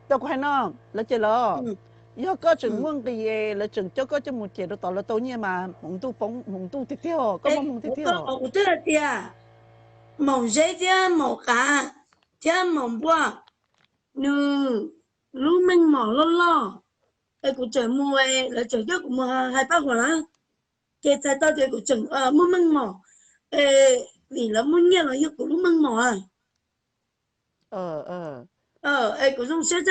Tau kuv hais no, lawv ces los, yog koj tseem muaj nqis, lawv tseem coj koj coj mus cem rau tod, lawv tau nyiaj mas hmoov ntuj poob, hmoov ntuj tiag tiag, koj muaj hmoov tiag tiag. Kuv twb hais tias maum zeb thiab maum qav thiab maum npua, nws lub meej mom loj loj, es kuv tseem mus, lawv tseem coj kuv mus hais paj huam lawm, ces txhais tau tias kuv tseem muaj meej mom, vim lawv muaj nyiaj los yog kuv lub meej mom. Es kuv zoo siab,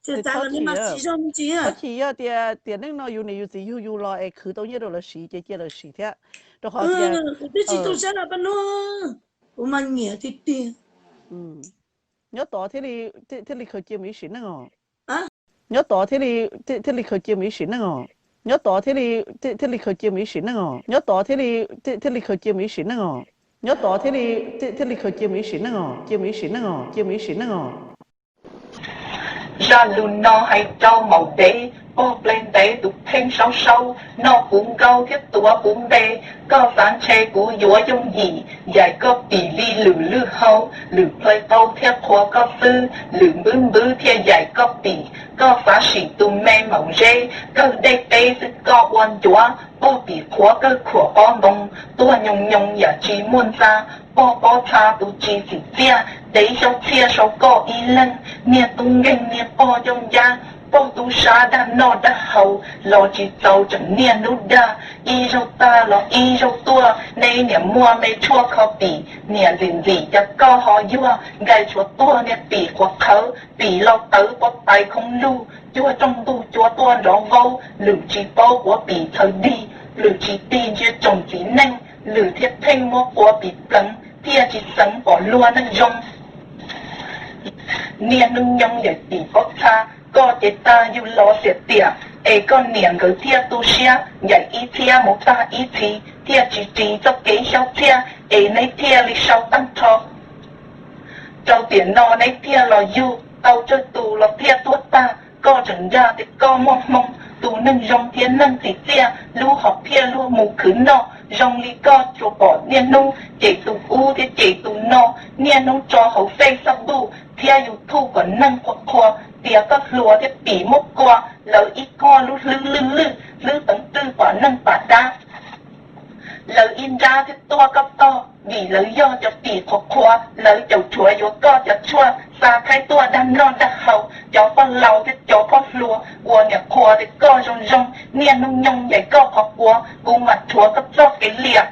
txhais tau li mas tsis zoo tsis. Txhob chim, yog tias tiam neej no yus niam yus txiv yug yus los es khwv tau nyiaj rau lawv siv ces cia lawv siv thiab, rau qhov tias kuv twb tsis tau siab los paj no, kuv mas nyiam tiag tiag. Nyob tod thiaj li khaws cia mus ib sim neej os. Nyob tod thiaj li khaws cia mus ib sim neej os. Nyob tod thiaj li khaws cia mus ib sim neej os. Nyob tod thiaj li khaws cia mus ib sim neej os. Nyob tod thiaj li khaws cia mus ib sim neej os, cia mus ib sim neej os, cia mus ib sim neej os. Zaj lus no hais rau maum dev, pog ple ntev tus pheej saub saub, noj kuv nkauj thiab tuav kuv npe. Koj xav ntshe kuv yuav yooj yim, yaim koj pim li lwm lwj hau, lwm plawv qau thiaj qhuas koj xwb, lwm npwb npwb thiaj yaim koj pim. Koj xav sim tus me maum zeb, kawg dej peb xwb koj ua ncuav, pog pim qhuav kawg khuam pob ntoo, tuag nyoos nyoos yam tsis muaj ntxa, pog pob txha tus tsis txim txiaj, dev xyov txhiaj sau koj ib leeg, niag tub nkeeg niag pog ncauj ncab, pog tub sab dag noj dag haus, los tsis txaus tseem niaj hnub dag, ib zaug tag los ib zaug tuaj, nej niam muaj me tshuaj kho pim, niam ntxim ntxim cas koj ho yuag, nkais tshuav tuag niag pim qhuav qhawv, pim los tawv pob tais khoob lug, cuag rooj ntuj cua tuaj nrov vaub, lwm tsis paub quav pim txhawv dig, lwm tsis tig ntsia tsoom txiv neej, lwm thiaj pheej muab quav pim pleev, thiaj tsis xeev pom luag neej zoo. Niaj hnub nyoog yaim pim pob txha, koj ces tag yug los xiam tiam, es koj niam nkawd thiaj tu siab, yaim ib txhiab mus tag ib txhis, thiaj tsis ris txoj kev xyov txhiaj, es neb thiaj li sau tag nrho. Rau tiam no neb thiaj los yug tau tsawg tus los thiaj tuag tag, koj tseem dag tias koj muaj hmoo, tus neeg zoo thiab neeg txim txiaj, lub hom phiaj luag mus khwv noj, zoo li koj tsuas pom niaj hnub cem tus ub thiab cem tus no, niaj hnub tso hauv Facebook thiab YouTube kom neeg qhuas qhuas tias koj hluas thiab pim muab kua, lawv ib koj lub hlwb lwj lwj, hlwb teev twj pom neej pom dab. Lawv ib nrab thiaj tuaj koj tog, vim lawv yog cov pim qhuas qhuas, lawv caum rhuav yuav koj cov tshuaj, xa khaib tuaj dag noj dag haus, cov pog laus thiab cov pog hluas uas niam qhuas tias koj zoo zoo, niaj hnub nyoog yaim koj qhov quav, kuv mam rhuav koj txoj kev liam.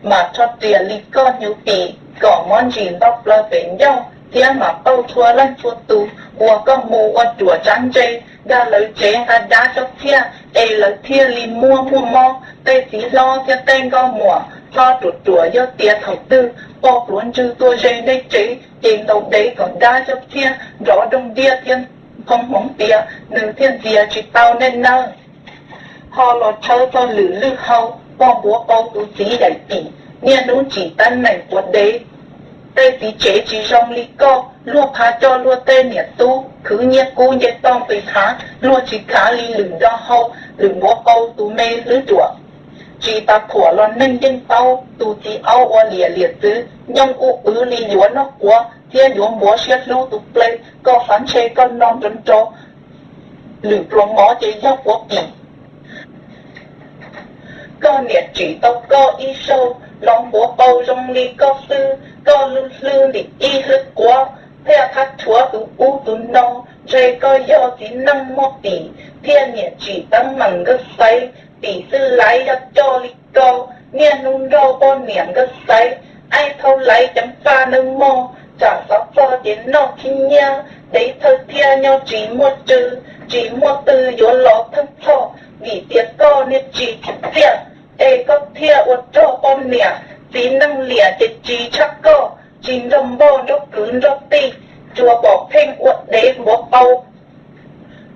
Mam rho riam li koj hnyuv pim, kom mob ntsis nto plaws pem ncauj, thiab mam pauj txhua leej txhua tus uas koj mus ua ruam tsav ntse, dag lawv tsev nqa dab xyov txhiaj, es lawv thiaj li muaj muaj mob. Tej txiv hlob thiab tej nkauj muam, txhob ruam ruam, yog tias thaum twg poj pluav ntswg tuaj ze nej tsev, ces ntaus dev kom dab xyov txhiaj nrov doog diaj thiab nphoo hmoov tias nws thiaj ntxias tsis tau nej nawb. Ho los tshawb txog lwm lwj hau, pog npuav qau tus txiv yaim pim, niaj hnub tsim teeb meem quav dev. Tej txiv tsev tsis zoo li koj, luag phav coj luag tej niam tub khwv nyiaj kub nce toj nqis hav, luag tsis khav li lwm do hau, lwm npuav qau tus me hlwb ruam. Tsis tas phuam los neeg yeej paub, tus txiv aub ua liam liam txwv, nyooj ub pwv li yuav noj quav thiab yuav npuav siab hlub tus ple, koj xav ntshe koj no nrov nrov, lwm pluas mov ces yog quav pim. Koj niam tsim tau koj ib zaug, los npuav qau zoo li koj xwb, koj lub hlwb ntim ib hlwb quav, thiaj thab rhuav tus ub tus no, ntshe koj yog txiv neej muaj pim, thiaj niam tsim teeb meem nkawd xaiv, pim xwb laiv yog coj li koj, niaj hnub nrauj poj niam nkawd xaiv, aib thaub laiv ceev faj neej mog, tsam xav txog ces noj khib nyiab, dev thawj thiaj nyob tsis muaj tsw, tsis muaj twg yuav los theej txhoj, vim tias koj niag tsis txim txiaj, es koj thiaj ua rog poj niam, txiv neej liam ces tsis tshaj koj, tsis nrog npoj nrog kwv nrog tij, tsuas pom pheej ua dev npuav qau,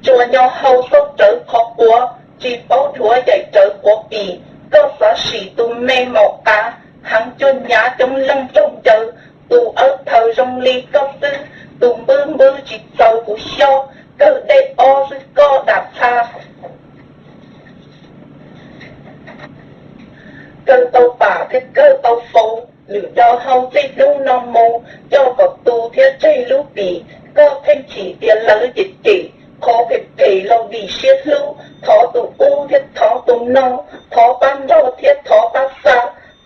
tsuas nyo hau xauj rawv qhov quav, tsis paub dhuav yaim rawv quav pim. Koj xav sim tus me maum qav, heev cuag nyav coob leej raug ncaws, tus awb thaws zoo li koj xwb, tus npwb npwb tsis txaus kuv xyob, kawg dej ob xwb koj dam txha. Kawg tau pam thiab kawg tau faus, lwm do hau txij hnub no mus, coj kom tu thiab tseg lub pim, Koj pheej chim tias lawv cem cem, qhov phem phem los vim siab hlub. Thov tus ub thiab thov tus no, thov pab nrog thiab thov pab xa,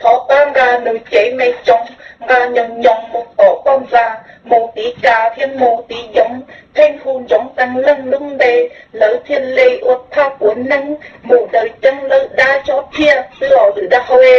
thov pab nqa nws cev me tsoos, nqa nyoos nyoos mus tom poj ntxas, mus tiv kas thiab mus tiv yoov, pheej hu ntsoov tag leej lub npe, lawv thiaj li ua thaj puav neeb, mus daws ceeb lawv dab tsob phiaj twb los lwm dag hau e.